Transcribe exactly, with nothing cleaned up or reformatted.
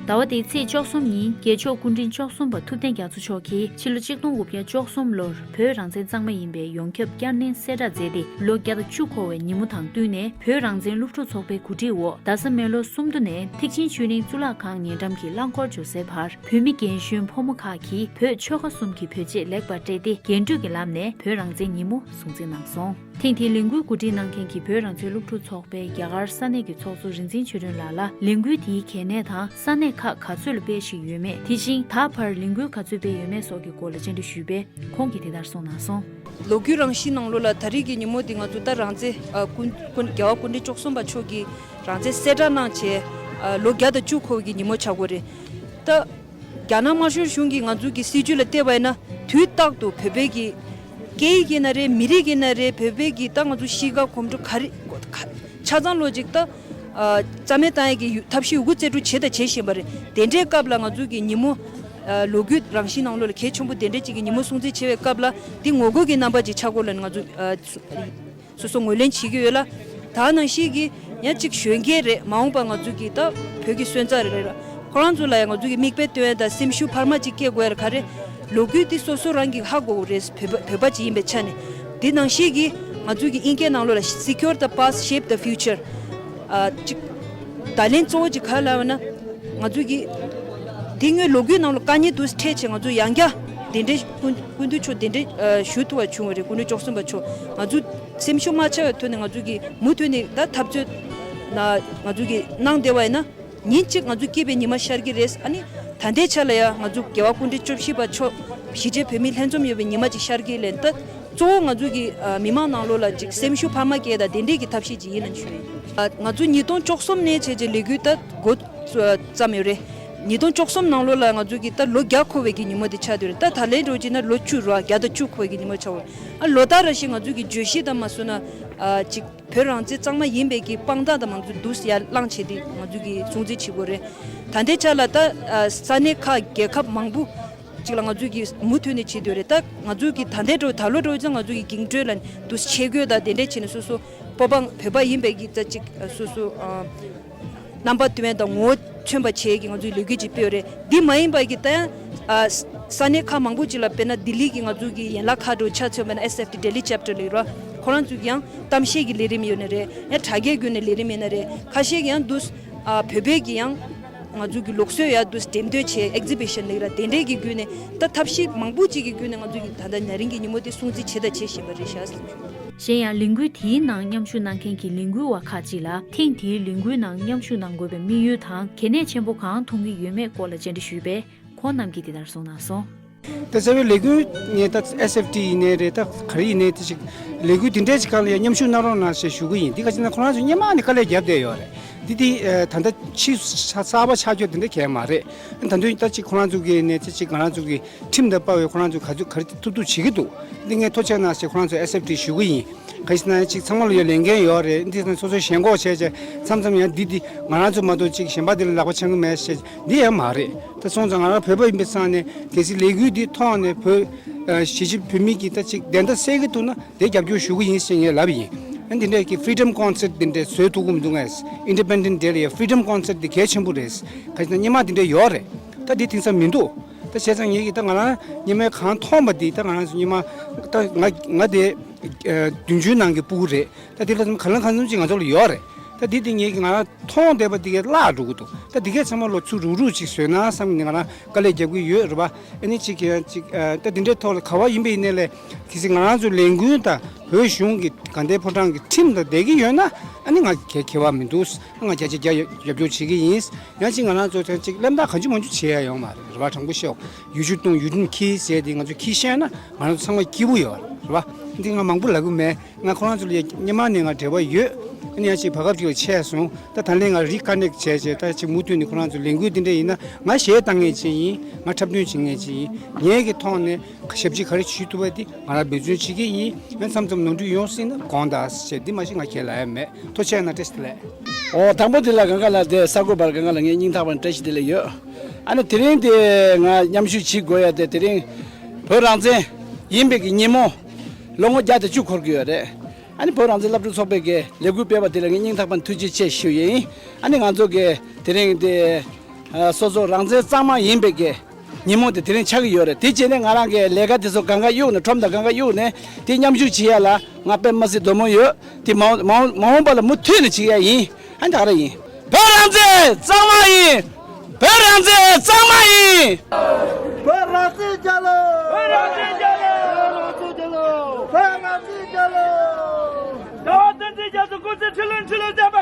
ཟླ་བ་འདིའི་ཚེས་བཅུ་གསུམ་ཉིན་རྒྱལ་མཆོག་སྐུ་ཕྲེང་བཅུ་གསུམ་པ་ཐུབ་བསྟན་རྒྱ་མཚོ་མཆོག་གིས་ཕྱི་ལོ་ཆིག་སྟོང་དགུ་བརྒྱ་བཅུ་གསུམ་ལོར་བོད་རང་བཙན་གཙང་མ་ཡིན་པའི་ཡོངས་ཁྱབ་བསྐྱར་ནན་གསལ་བསྒྲགས་མཛད་དེ། ལོ་བརྒྱ་དང་བཅུ་འཁོར་བའི་ཉིན་མོ་དང་བསྟུན་ནས། བོད་རང་བཙན་སློབ་ཕྲུག་ཚོགས་པའི་གོ་སྒྲིག་འོག་རྡ་ས་སྨན་ལོ་སུམ་མདོ་ནས་ཐེག་ཆེན་ཆོས་གླིང་གཙུག་ལག་ཁང་ཉེ་འགྲམ་གྱི་རླངས་འཁོར་འབྱོར་སའི་བར། བོད་མི་རྒན་གཞོན་ཕོ་མོ་ཁག་གིས་བོད་ཆོལ་ཁ་གསུམ་གྱི་བོད་ཆས་ལེགས་པར་སྤྲས་ཏེ། རྒྱན་སྤྲོས་ཀྱི་ལམ་ནས་བོད་རང་བཙན་ཉིན་མོ་སྲུང་བརྩི་གནང་སོང་། ཐེངས་འདིའི་ལས་འགུལ་གོ་སྒྲིག་གནང་མཁན་གྱི་བོད་རང་བཙན་སློབ་ཕྲུག་ཚོགས་པའི་རྒྱ་གར་ས་གནས་ཀྱི་ཚོགས་གཙོ་རིག་འཛིན་ཆོས་སྒྲོན་ལགས་ལ། ལས་འགུལ་དེའི་གལ་གནད་དང་ས་གནས་ཁག་ག་ཚོད་ལ་སྤེལ་བཞིན་ཡོད་མེད། དེ་བཞིན་ད་བར་ལས་འགུལ་ག་ཚོད་སྤེལ་ཡོད་མེད་སོགས་ཀྱི་སྐོར་ལ་བཅར་འདྲི་ཞུས་པས། ཁོང་གིས་དེ་ལྟར་གསུངས་གནང་སོང་། ལོ་རྒྱུས་རང་བཞིན་ནང་ལོགས་ལ་ད་རེས་ཀྱི་ཉིན་མོ་འདི་ང་ཚོ་ད་རང་བཙན་ཨ་སྐུ་སྐུ་རྒྱལ་བ་སྐུ་ཕྲེང་བཅུ་གསུམ་པ་མཆོག་གིས་རང་བཙན་གསལ་བསྒྲགས་གནང་བྱས་ཨ་ལོ་བརྒྱ་དང་བཅུ་འཁོར་བའི་ཉིན་མོ་ཆགས་ཀྱི་ཡོད་རེད། ད་རྒྱ་ནག་དམར་ཤོག་གཞུང་གིས་ང་ཚོ་གི་སྲིད་བྱུས་ལ་བལྟས་པ་ཡིན་ན། དུས་རྟག་ཏུ་བོད་པའི་གི་སྐད་ཡིག་ཡིན་ན་རེད། མི་རིགས་ཡིན་ན་རེད། བོད་པའི་གི་ད་ང་ཚོ་གཤིས་ཀ་གོམ་བགྲོད་ག་རེ་ག་ཆ་ཚང་ལོ་ཅིག་ད་ཨ་རྩ་མེད་བཏང་ཡས་ཀྱི་ཡུ་ཐབས་ཤེས་ཡོད་རྒུ་རྩལ་སྤྲུགས་བྱས་དང་བྱེད་བཞིན་པ་རེད། དེ་འདྲའི་སྐབས་ལ་ང་ཚོ་གི་ཉིན་མོ་ཨ་ལོ་རྒྱུས་རང་བཞིན་ནང་ལོགས་ལ་གལ་ཆེན་པོ་དེ་འདྲའི་ཅིག་གི་ཉིན་མོ་སྲུང་བརྩི་བྱེད་པའི་སྐབས་ལ། འདི་ངོ་རྒོལ་གྱི་རྣམ་པ་ཅིག་ཆགས་སྐོར་ལ་ང་ཚོ་ཨ་སོ་སོ་ངོས་ལེན་བྱེད་ཀྱི་ཡོད་ལ། ད་ནང་བཞིན་གྱི་ཡང་གཅིག་གཞོན་སྐྱེས་རེད། མ་འོངས་པ་ང་ཚོ་གི་ད་བོད་ཀྱི་སོན་རྩ་རེད་ར། ཁོ་རང་ཚོ་ལ་ཡང་ང་ཚོ་གི་མིག་དཔེ་སྟོན་ཡ་དང་སེམས་ཤུགས་འཕར་མ་ཅིག་སྐྱེ་དགོས་ཡ་ག་རེ། ལོ་རྒྱུས་འདི་སོ་སོ་རང་གིས་ཧ་གོ་དགོས་རེད། བོད་པ་བོད་པ་ཅིག་ཡིན་པའི་ཆ་ནས། འདི་ནང་བཞིན་གྱི་ང་ཚོ་གི་དབྱིན་སྐད་ནང་ལོགས་ལ་Secure the past, shape the future། ཨ་གཅིག་བརྡ་ལན་གཙོ་བོ་གཅིག་ག་རེ་ལབ་ན། ང་ཚོ་གི་དེ་སྔོན་ལོ་རྒྱུས་ནང་ལ་དཀའ་ཉེན་དུ་འཕྲད་བྱས། ང་ཚོ་ཡང་བསྐྱར་དེ་འདྲའི་སྐུ་སྐུ་མདུན་མཆོག་དེ་འདྲའི་ཨ་ཞུ་ཐུབ་པ་བྱུང་བ་རེད། སྐུ་ཕྲེང་བཅུ་གསུམ་པ་མཆོག་ང་ཚོ་སེམས་ཤུགས་མ་ཆག་པའི་ཐོག་ནས་ང་ཚོ་གི་མུ་མཐུད་ནས་ད་འཐབ་རྩོད་ན་ང་ཚོ་གི་གནང་བསྡད་པ་ཡིན་ན། ཉིན་གཅིག་ང་ཚོ་སྐྱིད་པའི་ཉི་མ་ཤར་གྱི་རེད། ཨ་ནི་ད་ལྟའི་ཆ་ལ་ཡང་ང་ཚོ་རྒྱལ་བ་སྐུ་ཕྲེང་བཅུ་བཞི་པ་མཆོག་གཞིས་བྱེས་བོད་མི་ལྷན་འཛོམས་ཡོད་པའི་ཉི་མ་ཅིག་ཤར་གྱི་ལན་ད། གཙོ་བོ་ང་ཚོ་གི་ཨ་མི་མང་ནང་ལོགས་ལ་ཅིག་སེམས་ཤུགས་འཕར་མ་སྐྱེད་དང་དེ་འདྲས་ཀྱི་ཐབས་ཤེས་ཅིག་ཡིན་ན་ཞུ་ཡིན། ཨ་ང་ཚོ་ཉིས་སྟོང་བཅུ་གསུམ་ནས་བྱས་རྗེས་ལས་འགུལ་ད་འགོ་བརྩམས་ཡོད་རེད། ཉིས་སྟོང་བཅུ་གསུམ་ནང་ལོགས་ལ་ང་ཚོ་གི་ད་ལོ་བརྒྱ་འཁོར་བའི་གི་ཉིན་མོ་དེ་ཆགས་བསྡད་རེད། ད་ད་ལན་འགྲོ་ཅིག་ན་ལོ་བཅུ་རེད་བ། བརྒྱ་དང་བཅུ་འཁོར་བའི་གི་ཉིན་མོ་ཆགས་ཡོད་རེད། ཨ་ལོ་ལྟར་ར་ཞིག་ང་ཚོ་གི་བརྗོད་གཞི་དང་མ་སོང་ན་ཨ་ཅིག་བོད་རང་བཙན་གཙང་མ་ཡིན་པའི་གི་དཔང་རྟགས་དང་མང་ཚོགས་འདུས་ཡར་བླངས་བྱས་ཏེ་ང་ཚོ་གི་སྲུང་བརྩི་བྱེད་དགོས་རེད། ད་ལྟའི་ཆ་ལ་ད་ཨ་ས་གནས་ཁག་རྒྱལ་ཁབ་མང་པོ་ཅིག་ལ་ང་ཚོ་གི་མུ་མཐུད་ནས་བྱེད་འདོད་རེད། ད་ང་ཚོ་གི་ད་ལྟའི་འགྲོ་ད་ལོ་འགྲོ་ཙང་ང་ཚོ་གི་འགྱིང་འགྲོས་ལ་འདུས་ཆས་གོས་དང་དེ་འདྲས་བྱས་ནས་སོ་སོ་སྤོབས་པ་བོད་པ་ཡིན་པའི་གི་ད་ཅིག་སོ་སོ་ཨ་རྣམ་པ་སྟོན་དང་ངོ་བོ་མཚོན་པ་བྱས་ཀྱི་ང་ཚོའི་ལས་འགུལ་ཅིག་སྤེལ་བ་རེད། འདི་མ་ཡིན་པ་གི་ད་ཡང་ཨ་ས་གནས་ཁག་མང་པོ་ཅིག་ལ་དཔེར་ན་ལྡི་ལི་གི་ང་ཚོ་གི་ཡན་ལག་ཁག་འགྲོ་ཆ་མཚོན་པ་ན་S F T Delhi chapter ལ་ཡོད་ར། ཁོ་རང་ཚོ་གི་ཡང་གཏམ་བཤད་ཀྱི་ལས་རིམ་ཡོད་ན་རེད། ཡང་དྲ་རྒྱའི་བརྒྱུད་ནས་ལས་རིམ་ཡིན་ན་རེད། ཁ་ཤས་ཀྱི་ཡང་འདུས་ཨ་བོད་པའི་གི་ཡང་ང་ཚོ་གི་ལུགས་སྲོལ་ཡང་འདུས་འགྲེམས་སྟོན་བྱས་exhibition ལ་ཡོད་ར། དེ་འདྲའི་གི་བརྒྱུད་ནས་ད་ཐབས་ཤེས་མང་པོ་ཅིག་གི་བརྒྱུད་ནས་ང་ཚོ་གི་ད་ལྟ་ན་རིང་གི་ཉིན་མོ་དེ་སྲུང་བརྩི་བྱས་དང་བྱེད་བཞིན་པ་རེད་ཤག་གཞན་ཡང་ལས་འགུལ་དེའི་ནང་མཉམ་ཞུགས་གནང་མཁན་གྱི་ལས་འགུལ་བ་ཁག་ཅིག་ལ་ཐེངས་དེའི་ལས་འགུལ་ནང་མཉམ་ཞུགས་གནང་དགོས་པའི་དམིགས་ཡུལ་དང་གལ་གནད་ཆེན་པོ་གང་མཐོང་གི་ཡོད་མེད་སྐོར་ལ་བཅར་འདྲི་ཞུས་པས། ཁོང་རྣམས་ཀྱིས་འདི་ལྟར་གསུངས་གནང་སོང་། ད་རྩ་བའི་ལས་འགུལ་ངས་ད་S F T ཡིན་ནའི་རེད། ད་ག་རེ་ཡིན་ནའི་དེ་ཞིག་ལས་འགུལ་དེ་འདྲའི་ཞིག་སྒང་ལ་ཡང་མཉམ་ཞུགས་གནང་རོགས་གནང་ཞེས་ཞུ་གི་ཡིན། འདི་ག་ཅི་ན་ཁོ་རང་ཚོ་སྔོན་མ་ནས་དཀའ་ལས་བརྒྱབ་བསྡད་ཡོད་རེད། འདི་དེ་ད་ལྟ་ཕྱིས་གསར་པ་ཆགས་རྒྱུ་དེ་འདྲ་གང་ཡང་མ་རེད། ད་དུང་ད་ཅིག་ཁོ་རང་ཚོ་གི་ནས་དེ་ཅིག་ང་རང་ཚོ་གི་ཁྲིམས་དང་དཔའ་བའི་ཁོ་རང་ཚོ་ག་ཚོད་ག་རེ་ཐུབ་ཐུབ་བྱེད་ཀྱི་འདུག་འདི་ངས་ཐུགས་རྗེ་གནང་ཞེས་ཁོ་རང་ཚོ་S F T ཞུ་གི་ཡིན། ག་ཅི་ན་ཅིག་ཚང་མ་ལ་ཡང་ལས་འགན་ཡོད་རེད། འདི་ཚོ་སོ་སོའི་ཞེན་ཁོག་བྱས་བྱས་མཚམས་མཚམས་ཡང་འདི་འདི་ང་རང་ཚོ་མ་གཏོགས་ཅིག་གཞན་པ་འདི་ལ་ལག་པ་འཆང་གི་མེད་ཞེས་འདི་ཡང་མ་རེད། ད་སོང་ཙང་ང་རང་བོད་པ་ཡིན་པའི་སང་ནས་གལ་སྲིད་ལས་འགུལ་འདི་ཐོག་ནས་བོད་ཨ་གཞིས་བྱེས་བོད་མི་གི་ད་ཅིག་བདེན་མཐའ་གསལ་གི་འདུག་ན་དེ་རྒྱབ་སྐྱོར་ཞུ་གི་ཡིན་ཞེས་ངས་ལབ་ཡིན། ཨ་འདི་འདྲའི་གི་Freedom Concert འདི་འདྲའི་བཟོས་ཐུབ་ཀྱི་མི་འདུག་ངས། Independent Day ལ་ཡ་Freedom Concert འདི་གལ་ཆེན་པོ་རེད། ག་ཅི་ན་སྔོན་མ་འདི་འདྲའི་ཡོད་རེད། ད་འདི་དེང་སང་མི་འདུག་ད་བྱས་ཙང་ངེད་ཀྱིས་ད་ང་རང་སྔོན་མའི་གང་མཐོང་པ་འདི་ད་ང་རང་སྔོན་མ་ད་ང་ང་དེ་ཨ་བདུན་ཅུའི་ནང་གི་སྤུ་གུ་རེད། ད་འདི་ལ་གང་ལ་གང་འཚམ་ཅིག་ང་ཚོ་ལ་ཡོད་རེད། ད་འདི་དེ་ངེད་ཀྱིས་ང་རང་མཐོང་བསྡད་པ་འདི་གས་བརླག་འགྲོ་གི་འདུག་ད་འདི་གས་ཚང་མ་ལོ་ཚུར་རུག་རུག་ཅིག་བཟོས་ན་བསམ་ནས་ང་རང་དཀའ་ལས་རྒྱབ་ཀྱི་ཡོད་རེད་པ། ཨ་ནི་ཅིག་གིས་ཅིག་ཨ་ད་འདི་འདྲའི་ཐོག་ལ་ག་བ་ཡིན་པ་ཡིན་ནའི་ལས་གལ་སྲིད་ང་རང་ཚོ་ལས་འགུལ་དང་བོད་གཞུང་གི་དགའ་ལྡན་ཕོ་བྲང་གི་ཁྲིམས་དང་བསྡད་ཀྱི་ཡོད་ན་ཨ་ནི་ང་གས་ཁྱད་པར་མི་འདུག་ང་བརྒྱ་ཆ་བརྒྱ་རྒྱབ་སྐྱོར་བྱེད་ཀྱི་ཡིན། ཡང་ཅིག་ང་རང་ཚོ་ཅིག་གླེན་རྟགས་གང་ཅི་མང་ཅི་བྱེད་ཡ་ཡོད་མ་རེད། རེད་པ། དྲང་པོ་བཤད། ཡུ་ཆུ་བཏུང་ཡུ་ཆུ་ཁྱི་ཟེར་དེ་ང་ཚོ་ཁྱི་བཤད་ན་ང་རང་ཚོ་ཚང་མ་སྐྱིད་པོ་ཡོད་རེད་པ། འདི་ང་མང་པོ་ལབ་གི་མེད། ང་ཁོ་རང་ཚོ་ལ་སྔོན་མ་ནས་ང་འབྲེལ་བ་ཡོད། ཨ་ནི་ཡང་ཅིག་བར་སྐབས་ཅིག་ལ་ཆད་སོང་། ད་ད་ལན་ང་རི་ཀ་ནེག་བྱས་བྱས་ད་ཅིག་མུ་མཐུད་ནས་ཁོ་རང་ཚོ་ལས་འགུལ་འདི་འདྲ་ཡིན་ན་ང་གཞས་བཏང་མཁན་ཅིག་ཡིན། ང་འཁྲབ་སྟོན་བྱེད་མཁན་ཅིག་ཡིན། ངའི་གི་ཐོག་ནས་ཞབས་ཕྱི་ག་རེ་ཞུ་ཐུབ་པ་དེ་ང་རང་འབད་བརྩོན་བྱེད་ཀྱི་ཡིན། ཨ་མཚམས་མཚམས་ནོར་འཁྲུལ་ཡོང་སྲིད་ན་དགོངས་དག་ཞེས་འདི་མ་གཞི་ང་ཁས་ལེན་ཡ་མེད། ཐུགས་རྗེ་གནང་། བཀྲ་ཤིས་བདེ་ལེགས། ཨོ་དང་པོ་དེ་ལ་གང་ག་ལ་དེ་ས་གོ་བར་གང་ག་ལ་ངས་སྙིང་ཐག་པ་ནས་བཀྲ་ཤིས་བདེ་ལེགས་ཡོད། ཨ་ནི་དེ་རིང་དེ་ང་མཉམ་ཞུགས་བྱེད་དགོས་ཡ་དེ་དེ་རིང་བོད་རང་བཙན་ཡིན་པའི་གི་ཉིན་མོ་ལོ་ངོ་བརྒྱ་དང་བཅུ་འཁོར་གི་ཡོད་རེད། ཨ་ནི་བོད་རང་བཙན་སློབ་ཕྲུག་ཚོགས་པའི་གི་ལས་འགུལ་སྤེལ་བ་དེ་ལ་ངས་སྙིང་ཐག་པ་ནས་ཐུགས་རྗེ་ཆེ་ཞུ་ཡིན། ཨ་ནི་ང་ཚོ་གི་དེ་རིང་དེ་ ཨ་སོ་སོ་རང་བཙན་གཙང་མ་ཡིན་པའི་གི་ཉིན་མོ་དེ་དེ་རིང་ཆགས་ཀྱི་ཡོད་རེད། དེ་བྱས་ནས་ང་རང་གི་ལས་ཀ་དེ་ཚོ་གང་ག་གཡུག་ནས་ཁྲོམ་དང་གང་ག་གཡུག་ནས་དེ་མཉམ་ཞུགས་བྱེད་ཡ་ལ་ང་དཔེ་མ་སྲིད་དོ་མོ་ཡོད། དེ་མ་འོངས་མ་འོངས་མ་འོངས་པ་ལ་མུ་མཐུད་ནས་བྱེད་ཡ་ཡིན། ཨ་ད་ག་རེ་ཡིན། བོད་རང་བཙན་གཙང་མ་ཡིན། བོད་རང་བཙན་གཙང་མ་ཡིན། བོད་རང་བཙན་རྒྱལ་ལོ། བོད་རང་བཙན་རྒྱལ་ལོ། བོད་རང་བཙན་རྒྱལ་ལོ། བོད་རང་བཙན་རྒྱལ་ལོ། རྒྱལ་བ་བསྟན་འཛིན་རྒྱ་མཚོ་སྐུ་ཚེ་ཁྲི་ལོ་ཁྲི་ལོ་བརྟན་པ།